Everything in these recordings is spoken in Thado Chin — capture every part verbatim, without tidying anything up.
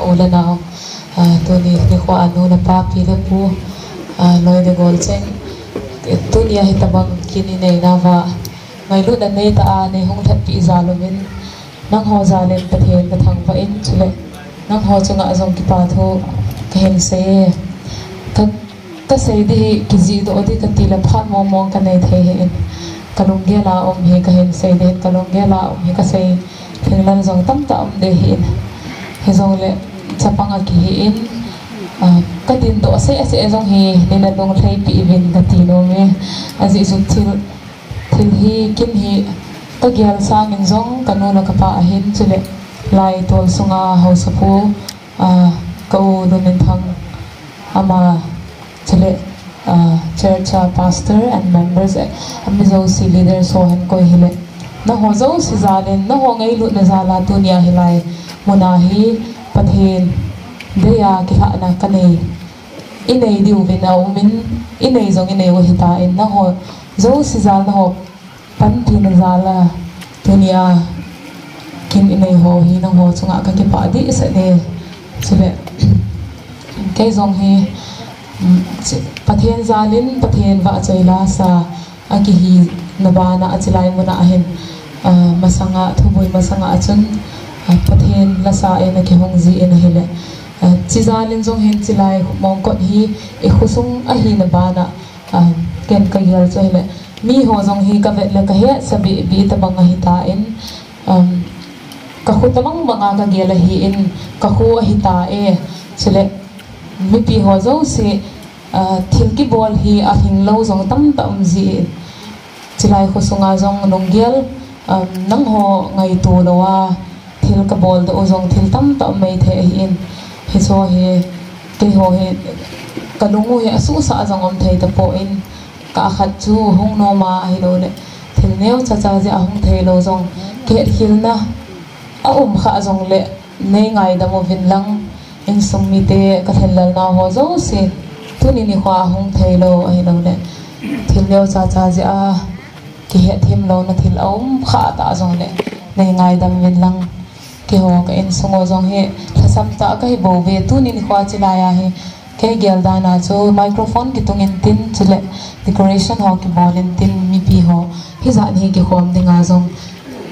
U le nao, ah, tuni nikho a nu le pa, pi le pu, ah, loi le gol cheng, tuni a hitabang kin inei nauva, ngailutna neitah a nei hung lhatpeh jal uvin, nangho jal in Pathen kathangvah in, chule nangho chunga jong kipa thu kahin sei e. Ka, kasei ding hi kijih doh ding kati le phat mong mong kanei thei hih in, kalunggel a um hi kahin sei ding hin, kalunggel a um hi kasei lhinglel jong tamtah um ding hih in. Hijongle chapang akihi in, ah, kadindoh seh seh jong hi, nei nalung lhaipi uvin kati nom e. Ajeh chu thil, thil hi kin hi kagel sangin jong kanu le kapa ahin, chule lai tol sunga haosapu, ah, ka u Lunminthang ama, chule, ah, church a pastor and members, eh, ami jouse leaders ho hin koi hile, nangho jouse jal in, nangho ngailutna jal a tuni a hilai muna hi Pathen dei a kilhahna kanei, inei diuvin aum in, inei jong inei u ahitan, nangho jouse jal, nangho panpina jal a tuni a kin inei ho hi nangho chunga kakipah dehset e. Chule kei jong hi, um, chi-, Pathen jal in Pathen vahchoi lasa akihina bana achilai muna ahin, ah, masanga, thuboi masanga achun, ah, Pathen lasa in akihung ji in ahile, ah, chi jal in jong hin chilai mongkot hi ikhosung ahina bana, ah, ken kagel chu ahile, miho jong hi kavet le kahetsah beh beh tabang ahitan, um, kakho tabang banga kagel ahin, kakho ahita e. Chule mipi ho jouse, ah, thil kibol hi alhinglou jong tamtah um ji in, chilai khosunga jong lunggel, um, nangho ngaito louva thil kabol doh u jong thil tamtah um maithei ahin, hiche hi, keiho hi, kalung u hi asuhsah jong um thei tapon, kah khat chu hung nom a, ahiloule thil neocha cha jeh a hung theilou jong, kihetkhelna aum khah jongle, nei ngaidam uvin lang, insung mite, kalhinlel nau ho jouse, tuni nikho a hung theilou ahiloule thil neocha cha jeh a kihetthem louna thil aum khah tah jongle, nei ngaidam uvin lang. Keiho ka insung u jong hi lhasam tah kahi bouve, tuni nikho a chilai a hi kei gel dan a chu microphone kitung intin, chule decoration ho kibol intin, mipi ho hijat hi kikhom dinga jong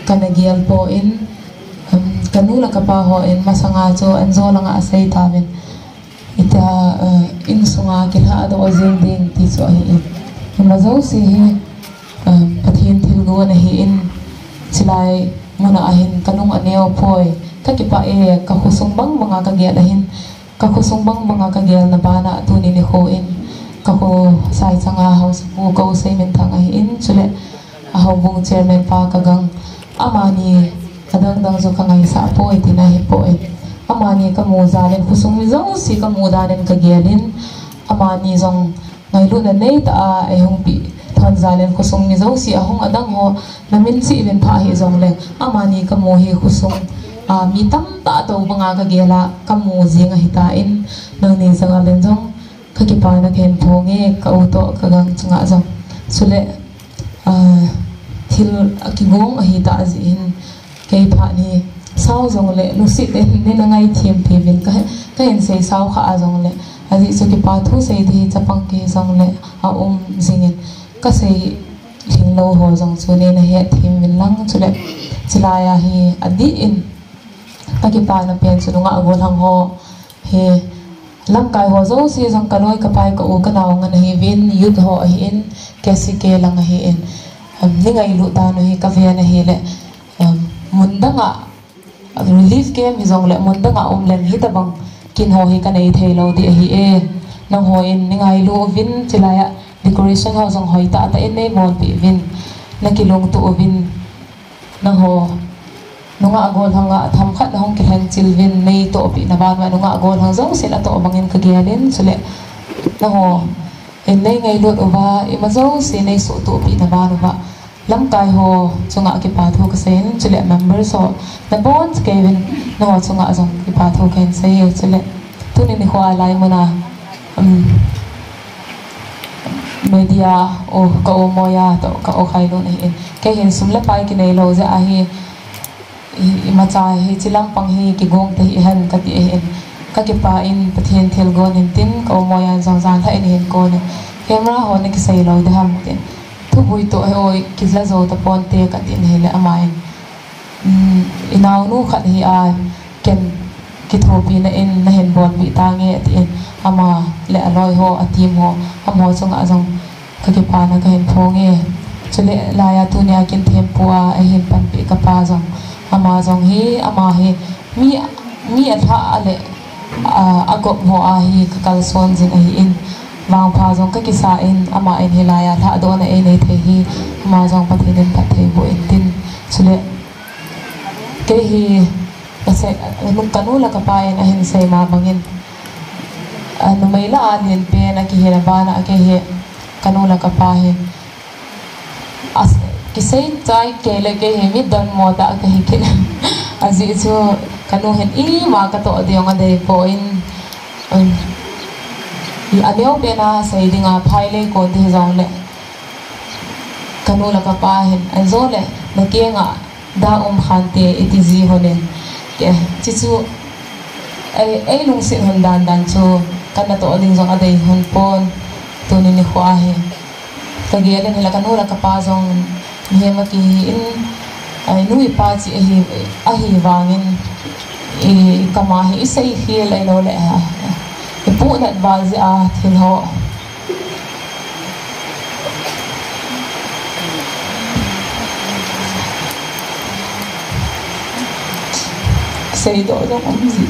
kana gel pon, um, kanu le kapa hon masanga chu anjo langa asei tauvin, itia, uh, insunga kilhadoh jing ding ti chu ahin, ima jouse hi, um, Pathen thilgon ahin, chilai muna ahin kalung aneo poi, kakipah e, kakhosung bang banga kagel ahin, kakhosung bang banga kagelna bana tuni nikho in, kakho Saichanga haosapu ka u Seiminthang ahin, chule ahoubung chairman pa kagang, amani adang dang chu kangaisah poi tina ahipoi, amani kamu jal in, khosung mi jouse kamu dan in kagel in, amani jong ngailutna neitah a eihung peh lhon jal in, khosung mi jouse ahung adang ho namin cheh uvin pha hijongleng, amani kamu hi khosung a mi tamtah tou banga kagel a kamu jing ahitan, nangni jal in jong kakipana kahin phonge, ka u toh kagang chunga jong. Chule, ah, thil akigong ahitah jeh hin, kei phat hi sao jongle lungset in neina ngaithempeh uvin ka, kahin sei sao khah a jongle, ajeh chu kipa thu sei ding hi chapang kihi jongle aum jingin, kasei lhinglou ho jong chu neina hetthem uvin lang, chule chilai a hi adih in kakipana pen chu nungah golhang ho hi, lamkai ho jouse jong, kaloi kapai ka u kanao ngen ahiuvin, youth ho ahin, K C K lang ahin, um, nei ngailut dan u hi kaven ahile, um, mun danga, relief camp hijongle mun danga um leng hitabang kin ho hi kanei theilou ding ahi e. Nanghon nei ngailu uvin, chilai a decoration ho jong hoitah tah in nei bolpeh uvin, nakilungto uvin, nangho nungah golhang a themkhat nahung kilhengchil uvin, nei tohpehna ban uva, nungah golhang jousen atoh bangin kagel in, chule nangho in nei ngailut uva, ima jouse nei suhtohpehna ban uva, lamkai ho chunga kipa thu kasei in, chule members ho nabonchauvin nangho chunga jong kipa thu kahin sei e, chule tuni nikho a lai muna, um, media u, ka u Moiya toh ka u Khailun ahin, kei hin sum le pai kinei lou jeh ahi, i, imacha hiche lampang hi kigong tahih hen kati ahin, Ka kipah in Pathen thilgon in tin, ka u Moiyan jong janhi in ahin call in, camera ho na kisei lou ding ham tin, thubui toh hi oi kila jou taponte ka tin ahile ama in, um, i naonu khat hi a ken kithopina in na hin bolpeh tange atin, ama le aloi ho, a team ho, amaho chunga jong ka kipana ka hin phong e. Chule laiya tunia kin thempu a ahin panpeh ka pa jong, ama jong hi, ama hi mi, mi alhah a le, a, agop ho a hi ka kalson jing ahin, vangpha jong ka kisa in, ama in hilaiya lhahdohna einei thei hi, ama jong Pathen in phatthei boh in tin. Chule kei hi, ka sei, ka nu le ka pa in ahin sei ma bangin, a, numei lah a lenpen a kihi na bana kei hi, ka nu le ka pa hi, a, kisei chai kei le kei hi mi donmo tah ka hi kit. Ajeh chu ka nu hin ima ka toh ding adei poi, um, aneo pen a sei dinga phai lei kon ti jongle, ka nu le ka pa hin, ajo le, na kenga da um khante iti ji hon in. Ke, chuchu, ei, ei lungset hon dan dan chu, ka natoh ding jong adei hon pon, tuni nikho a hi. Ka gel in hila ka nu le ka pa jong, mihem a kihi in, ei nu i pa chi ahi, ahi vangin, i, i kama hi i sei khel ahilou le, i puhnat val jeh a thil ho. Seidoh jong um ji.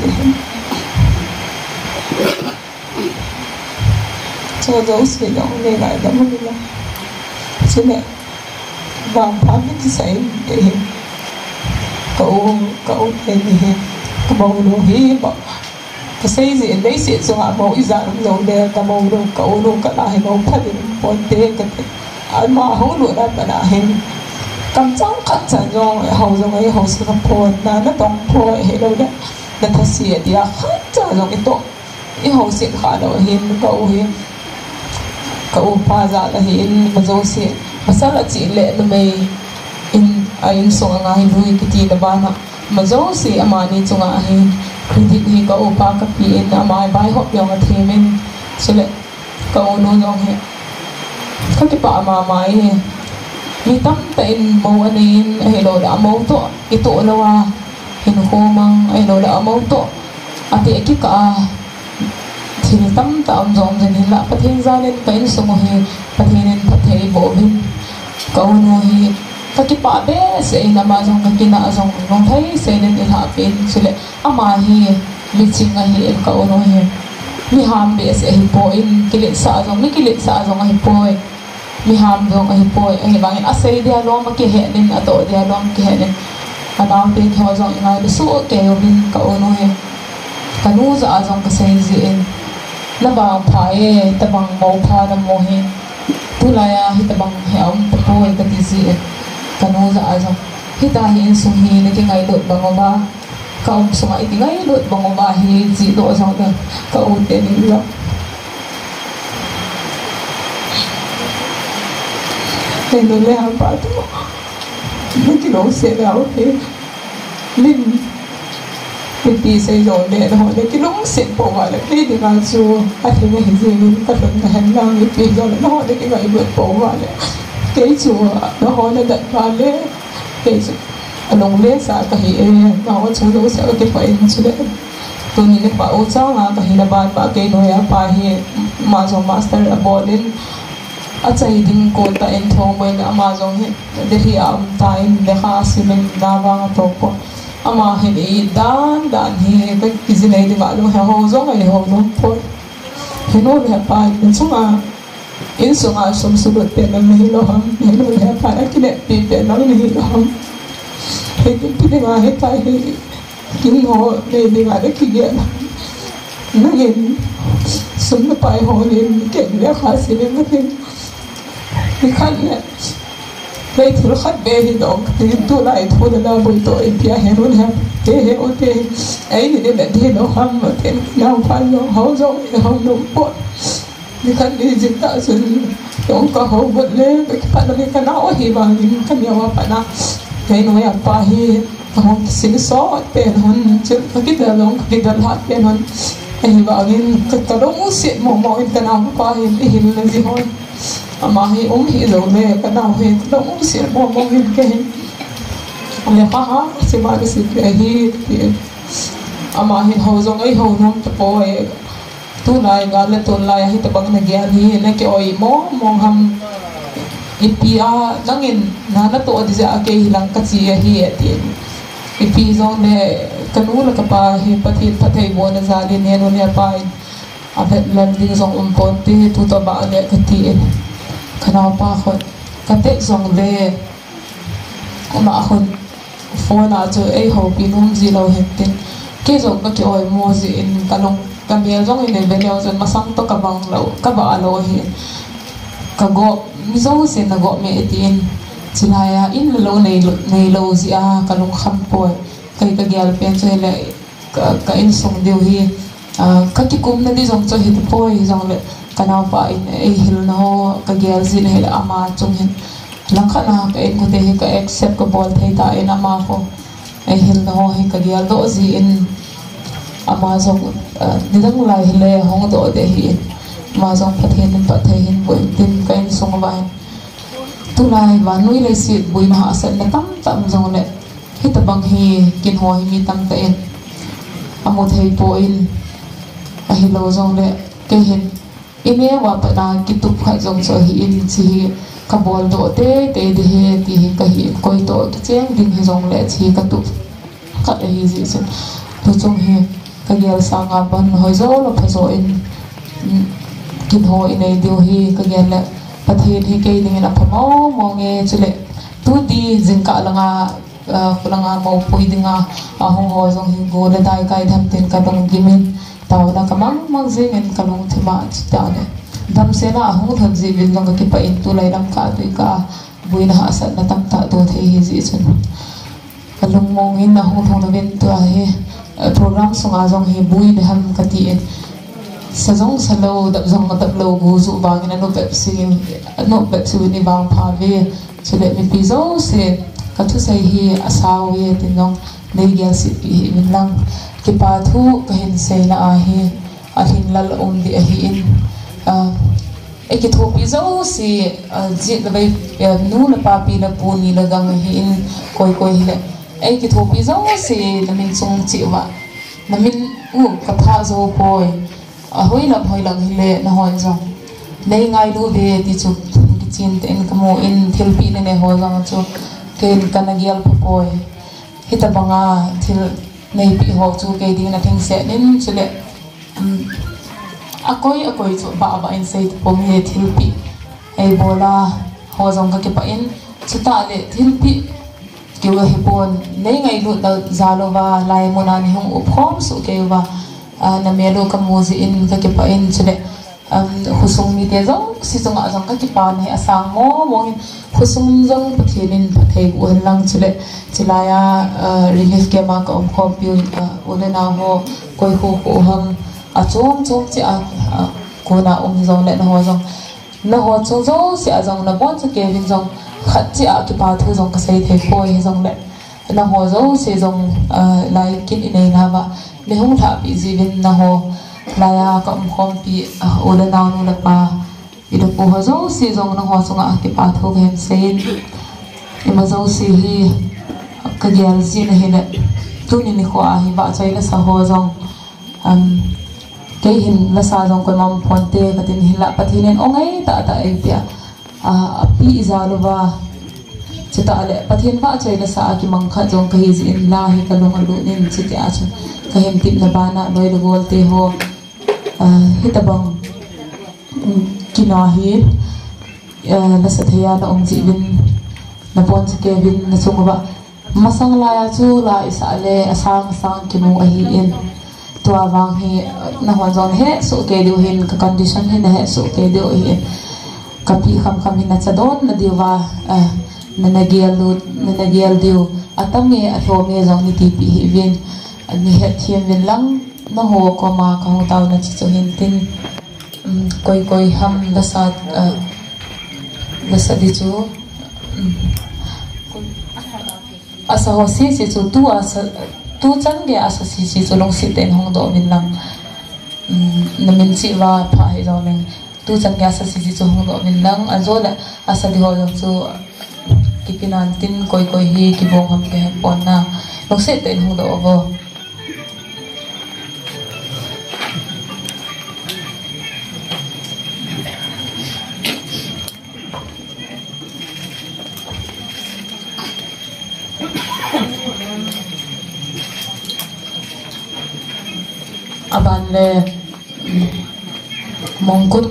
Cho jouse jong le ngaidam um le. Chule, vangpha mi kisei in, eh, ka u, ka u te ni hi, ka mounu hi, ba, ka sei ji in, leiset chunga mou ijat um lou le, ka mounu, ka u nu, ka na hi mou pha ding um ponte, ka ti. Ama hung lut na pat a hin, kamchang khat chan jong, hou jong, ei hou sa ka pon, na, na tong poi, hilou le, na thase a tia, khat chan jong i toh. I houset kha lou hin ka u hi, ka upa jal ahin, ma jouse, pasal a chih le numei in, a insung a ngai lui kiti na bana, ma jouse amani chunga ahin, credit hi ka upa ka pe in, ama vaihop jong a them in, chule ka u nu jong hi, ka kipah mama e, mi tamtah in mou anei in, ahilou le amou toh i toh lou a, hinkho mang, ahilou le amou toh, ati a kikah a, thil tamtah um jong um jing hinla, Pathen jal in ka insung u hi, Pathen in phatthei boh uvin, ka u nu hi, ka kipah behseh in ama jong ka kinah jong, lunglhai sel in i lhah peh in, chule ama hi, miching ahi in ka u nu hi, mi ham behseh ahi poi, kiletsah jong, mi kiletsah jong ahi poi. Mi ham jong ahi poi, ahivangin asei dia lom akihen in, atoh dia lom akihen in. Anaote ho jong i ngailu soh kei uvin ka u nu hi. Ka nu jah a jong ka sei ji in. Na vangpha e, tabang mou pha na mu hi. Tulai a hitabang hi aum tapoi ka ti ji in. Ka nu jah a jong. Hitia hi insung hi na kingailut bang uva. Ka um sunga i kingailut bang uva hi, chihdoh jong le, ka u teni jong. Ka nu le apa toh, na kilungset lou hi. Min, ipi sei jong le, nangho na kilungset pou uva le, kei dinga chu, atheng ahi jingin, ka lhun na hen lang, ipi jong le, nangho na kingailut pou uva le. Kei chu, nangho na dat uva le, kei chu. Alunglhai sa kahi e, nangho chung jouse a kakipah in chule. Tuni nikho u chang a kahi na ban ma kei noiya pa hi, ama jong master abol in. Achai ding kon tah in thong boi le ama jong hi, Delhi a um tan lekha asim in na vang ato pon. Ama hin i dan dan hi ka kijinei ding a lung he ho jong ei ho lung poi. Henu le pa in chunga. Insunga sum sulut pen nang nahi lou ham, henu le pa na kineppi pen nang nahi lou ham. Hei kin pi dinga hitia hi kin ho nei dinga na kigel. Nangin sum na pai ho nin ken le kha simin na kin. Nikhat le. Hei thil khat be hi dong, tin tulai thu na na bui to in pia he run he. Te he u te. Ei ni le di lou ham, ten nang pa lou ho jong, ho lou po. Nikhat ni jin ta sun, tong ka ho bot le, ka kipat le ka nao hi bang in ka neo a pat na. Kei noiya pa hi kahung kisil sot pen hon, chun kakidel long, kakidel hat pen hon. Ahivangin ka, kalungset mong mong in kanam pa hin eihil le ji hon. Ama hi um hih lou le, kanam hi kalungset mong mong in kahin. Ale ha ha, sima le si pe hi, ti. Ama hin hou jong eihou nom tapoi. Tulai gal le tulai a hitabang nagel hi, naki oi mong mong ham. Ipi a nangin na, natoh ding jeh a kei hilang kachi ahi, ati. Ipi jong le kanu le kapa hi Pathen phattheibohna jal in, nenu le pa in avet lel ding jong um ponte, tutoh bah le kati in. Kanaopa khun, katet jong le, ama khun phone a chu eihoupi nom ji lou hin tin, kei jong kaki oimo ji in, kalung, kamel jong in ve leu chun masang toh kabang lou, kaba lou hin. Kagop, mi jousen nagop me e tin, chilai a in le lou nei lou, nei lou ji a kalungkham poi. Kei kagel pen chu hile, ka, ka insung diu hi, ah, kakikumna di jong chu hitapoi, hijongle kanaopa in eihilna ho kagel jin ahile ama chung hin langkhat a ka inkote hi ka accept kabol thei tan, ama ho eihilna ho hi kagel doh jin, ama jong, ah, nidang lai hile hung doh ding ahin, ama jong Pathen in phatthei hin boh in tin ka insung uva hin. Tulai vannoi leiset buina hahsatna tamtah um jongle, hitabang hi kin ho hi mi tamtah in amu thei poi, ahilou jongle kei hin ineo a pat a kitup khat jong chu ahin, hiche hi kabol doh teitei ding ahi ti hi kahin, koi toh kicheng ding hijongle hiche hi katup khat ahi jeh chun, tuchung hi kagel sanga bon hoijo lou phajo in, mm, kin ho inei diu hi kagel le, Pathen hi kei dingin apha mong mong e, chule tuti jingkah langa, ah, khulanga moupui dinga ahung ho jong hi go le dai kai dam tin kalung gim in, taona kamang mang jing in kalungthim a, chutah le damsel a ahung lhun jeh uvin jong kakipah in, tulai lam kah tui kah a buina hahsatna tamtah doh thei ahi jeh chun. Kalungmong in ahung lhung uvin tua hi, eh, program sunga jong hi bui ding ham kati in. Sa jong sa lou, dap jong dap lou, go juh vangin anop bep seh in, anop bep seh in ivangpha uve. Chule mipi jouse, kathusei hi asao uve tin jong nei gelset peh hih uvin lang. Kipa thu kahin seina ahi, alhinlel um ding ahin. Ah, Eikithopi jouse, ah, jet le vai, eh, nu le pa, pi le pu, ni le gang ahin, koi koi hile. Eikithopi jouse, namin chung cheh uva. Namin u kathah jou poi. Ahoi lam hoi lam hile, nahon jong nei ngailu uve ti chu kichen tah in kamu in, thilpeh nanei ho jong chu ken kana gel pha poi. Hitabanga thil neipeh ho chu kei dingin alhingset in, chule Um, akoi, akoi chu bah bah in sei tapong e, thilpeh eibol a ho jong kakipah in, chutah le thilpeh keu ahipon, nei ngailut jal uva, lai mun a nei hung up khom soh kei uva, ah, namel u kamu jeh in kakipah in, chule, um, khosung mite jouse chunga jong kakipana hi asang mong mong in, khosung jong Pathen in phatthei boh hen lang, chule, chulai a, ah, relief camp a ka um khompi u, ah, u le nao ho, koi kho kho ham, achom chom cheh a, a, kona um jongle naho jong, naho chung jouse a jong nabonchakei uvin jong khat cheh a kipa thu jong kasei thei poi, hijongle naho jouse jong, ah, lai kin inei nauva nei hung lhahpeh jiuvin, naho lai a ka um khompi, ah, u le nao, nu le pa, pi le pu ho jouse jong naho chunga kipa thu kahin sei in, ima jouse hi kagel jin ahile, tuni nikho a hi vahchoi lasa ho jong, um, kei hin lasa jong koima um ponte katin, hinla Pathen in ongai tah tah eipeh a, a, apeh jal uva, chutah le Pathen vahchoi lasa a kimang khat jong kahi jeh in la hi kalung alut in, chuti a chu kahin tepna bana loi le golte ho, ah, hitabang, um, kina hi, ah, lasa thei a na um jeh uvin, nabonchakei uvin nachung uva. Masang lai a chu la isah le asang asang kimu ahin. Tua vang hi, ah, nahon jong nahet soh kei diu hin, ka condition hi nahet soh kei diu ahin. Kapi kham kham hin nachadon na diuva, ah, na, nagel lut, na, nagel diu. Atam e, alhom e jong neitipeh hih uvin. Neihet them uvin lang, naho koma kahung taona chu chu hin tin. Um, koi koi ham lasa, ah, lasa ding chu, um, Asa ho sese chu tu asa, tu chan gei asa sese chu lungset tah in hongdoh uvin lang. Um, namin cheh uva pha hih jongleng. Tu chan gei asa sese chu hongdoh uvin lang. Ajole asa di ho jong chu kipi nan tin koi koi hi kibong ham kihe pon na. Lungset tah in hongdoh uvo. Aban le, mongkut,